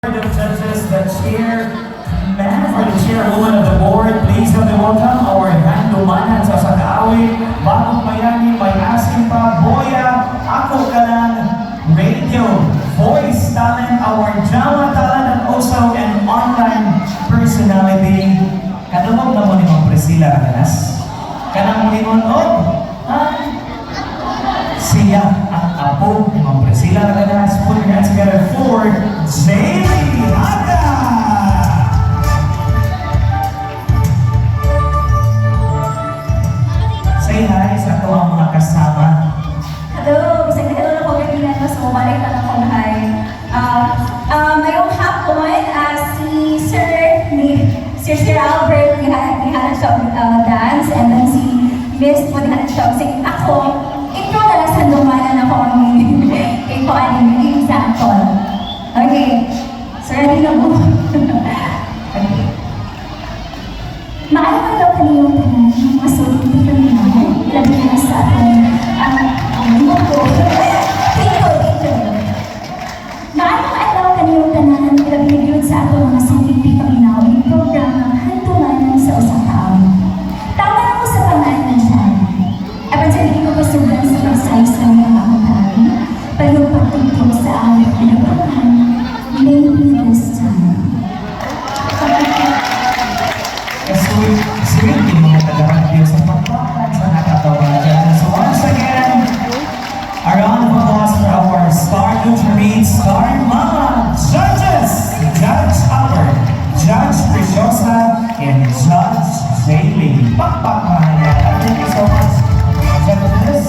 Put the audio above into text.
Board of Judges, the chairman or the chairwoman of the board, please help me welcome our handumanan sa usa ka awit, Bagong Bayani, May Asim Pa, Boya, Ako Ka Lang, Radio, Voice Talent, our drama talent, and also an online personality. Kadungog na mo ni Ma'am Priscilla Raganas. Kanang muingon og, ah, siya ang apo ni Ma'am Priscilla Raganas. Put your hands together for Jaylee Haga! Say hi sa ato ang mga kasama. Hello, bisag hello na ko ganina, mas mabalik na akong hi. Mayong hapon, si Sir ni Sir Albert nihanan siya og dance, and then si Miss mo nihanan siya og sing. Ako, intro na lang sa dumanan ako ang iko ani example. Okay. So ready na mo? Okay. Maayong adlaw kaniyong tanan, mga sulit kami na, labi na sa atong ang mundo. Thank you, thank you. Maayong adlaw kaniyong tanan, labi na gyud sa atong mga sulit paminaw ining programa Handumanan sa Usa Ka Awit. Tama na ko sa pangalan ng siya. Apan sa dili ko pasugdan sa pagsaysay ng akong kaagi, palihog pagtugtog sa awit na nagpangalan, "Maybe This Time." Sweet, sweet yung mga taga-radio sa pagpapan sa nakatawa judges. So once again, a round of applause for our Star Nutri Star Mama judges, Judge Albert, Judge Preciosa, and Judge Jaylee. Pakpak, mga. Thank you so much, judges.